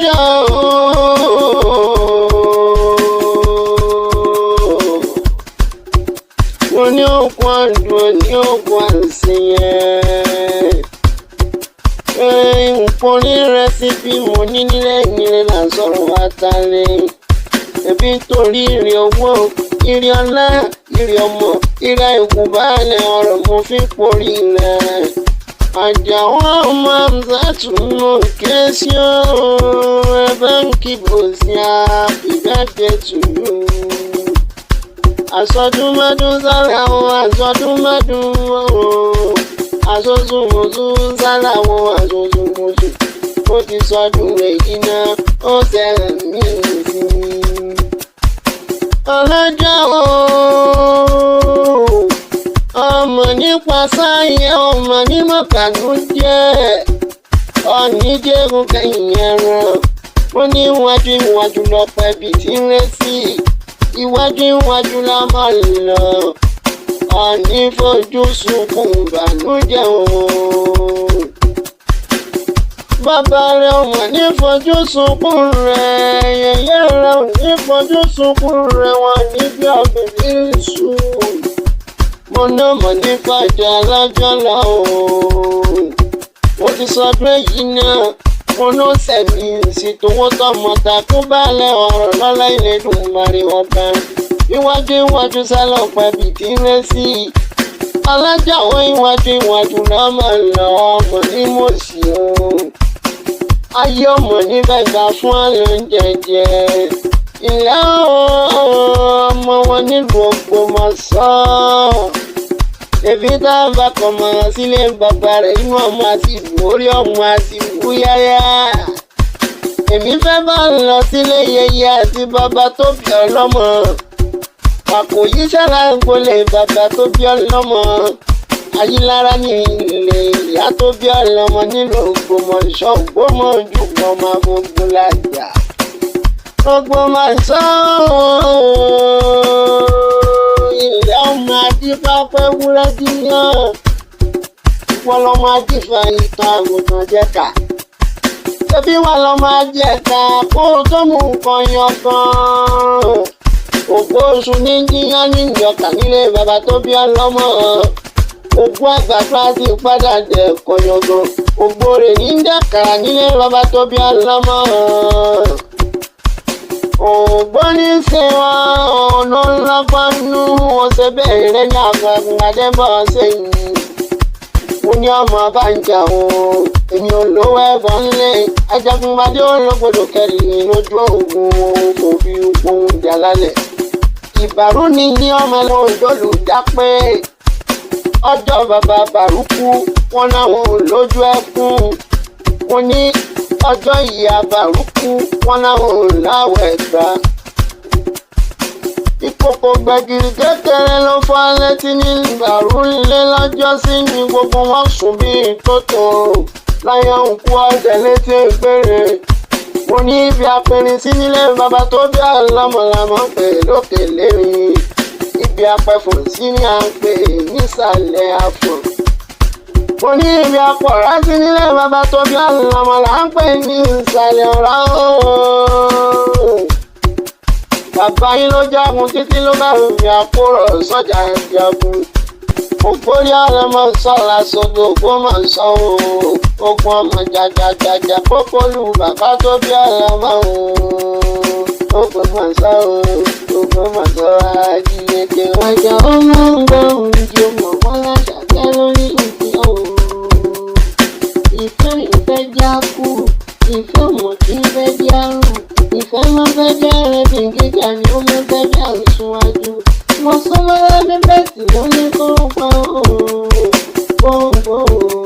Ọlọ́jọ́ ooo. Mo ní òkú ọdún, ní òkú àṣeyẹ. Nǹkan recipe mo ní nílé nílé là ń sọ̀rọ̀ àtàlẹ́. Ẹbí torí ìrì owó, ìrì ọlá, ìrì ọmọ, ìrì àìkú baálẹ̀ ọ̀rọ̀ mo fi porí rẹ̀. Àjàwọ́ ọmọ Amzatu mò ń ké sí o, ẹ bá ń kí bòsí, happy birthday to you. Àsọdúnmọ́dún sára o, àsọdúnmọ́dún o, àsọsùnmọ̀sùn sára o, àsọsùnmọ̀sùn. Ó ti sọdún èyí náà, ó tẹ̀lé mí sí i. Ọlọ́jọ́ o, ọmọ nípa sáyé, ọmọ ní mọ̀kànú jẹ́ ọ̀ní jẹ́gun kẹ́yìn ẹran. Mo ní iwájú iwájú lọ́pẹ́ bíi tí ń rẹ́ sí, iwájú iwájú la máa lọ, ọ̀ní fojú sunkún ìbànújẹ́ o. Bàbá rẹ̀ ọmọ ní fojú sunkún rẹ̀, yẹ̀yẹ́ rẹ̀ ò ní fojú sunkún rẹ̀, wọ́n ní bí ọbẹ̀ sùn. Mo ní ọmọ ní fàjà alájọ́ lọ o. Mo ti sọ pé yìí náà mo ló sẹ̀mí sí tòwó tọmọ takú balẹ̀ ọ̀rọ̀ lọ́lá ilé dùnmarè ọba. Iwájú iwájú sálọ̀ pẹ̀bì tí ń rẹ́ sí i. Alájàwọ̀, iwájú iwájú náà máa lọ, ọmọ ní mòsí o. Ayé ọmọ níbẹ̀ gbà fún àlọ́ jẹjẹ. Ilé ọmọ wọn nílùú Ògbómọ̀ṣọ́. Èbí tá a bá kọ̀ mọ́ sílé bàbá rẹ̀, inú ọmọ àti ìlú orí ọmọ àti ìlú yáyá. Èmi fẹ́ bá lọ sílé yẹyẹ àti bàbá tó bí ọlọ́mọ. Àkòyí sára gbolé bàbá tó bí ọlọ́mọ. Ayílára ní ilé ìyá tó bí ọlọ́mọ nílùú Ògbómọ̀ṣọ́, Ògbómọ̀jùmọ̀ máa gbogbo lájà. Ògbómọ̀ṣọ́, ilé ọmọ adífáfẹ́ wúrẹ́ jíyàn. Wọ́n lọ́mọ adífá ìtàn àgùntàn jẹ́ka. Ṣebí wà lọ́mọ ajẹ́ka kó tó mú nǹkan yan kan. Ògbó oṣù ní jíyàn ní ìjọka nílé bàbá tó bí ọlọ́mọ. Ògbó àgbàdo àti padà jẹ kọyọgàn. Ògbó rẹ̀ ní dàkàrà nílé bàbá tó bí ọlọ́mọ. Ògbó ní ṣe wọn ọ̀nà ńlá ọ̀sẹ̀ bẹ̀rẹ̀ ní àgbàgbọ́n adébọ̀ sẹ́yìn. Mo ní ọmọ bá ń jà o, èmi ò lówó ẹ̀bọ̀n ńlẹ̀. Ajagunpadé ológbòdò kẹrì lójú ogun, kò fi ohun jà lálẹ́. Ìbàrú ni ní ọmọ ẹlẹ́wọ̀n ìdólùdápé. Ọjọ́ bàbá bàrúkú wọn náwọn ò lójú ẹkún. Mo ní ọjọ́ ìyá bàrúkú wọn náwọn ò láwẹ̀ gbà. Ìkòkò gbẹ̀gìrì kékeré ló fọ́ létí ní ìbàrú nílé lọ́jọ́ sí ní gbogbo wọn sùn bíi tótó láyé òǹkú ọ̀dẹ̀ létí ìgbére. Mo ní ibi apẹ̀rẹ̀ sí nílé bàbá tó bí ọlọ́mọlámọ́ pè lókè lérin. Ibi apẹ̀fọ̀ sí ní à ń pè nísàlẹ̀ àfọ̀n. Mo ní ibi apọ̀rá sí nílé bàbá tó bí ọlọ́mọlá ń pè ní ìsàlẹ̀ ọ̀rá ooo. Bàbá yín ló jagun títí ló bá fi àkórọ̀ sọ́jà jagun. Ògbórí ọlọ́mọ sọ́la sọ́dọ̀ Ògbómọ̀ṣọ́ o. Ogun ọmọ jàjàjàjà kókólù bàbá tó bí ọlọ́mọ o. Ògbómọ̀ṣọ́ o, Ògbómọ̀ṣọ́ ajínigbé wájà ọmọ ń gbọ́ oúnjẹ mọ̀ wọ́n láṣàkẹ́ lórí ìdí o. Ìfẹ́ ìfẹ́ já kú, ìfẹ́ mọ̀ kí ń fẹ́ járùn. Ìfẹ́ máa fẹ́ jẹ́ ẹrẹ́bìn gíga ni ó máa fẹ́ jẹ́ àrùsùnwájú. Mo súnmọ́ lábẹ́ bẹ́ẹ̀sì ló ní kó pa òun. Kó òun.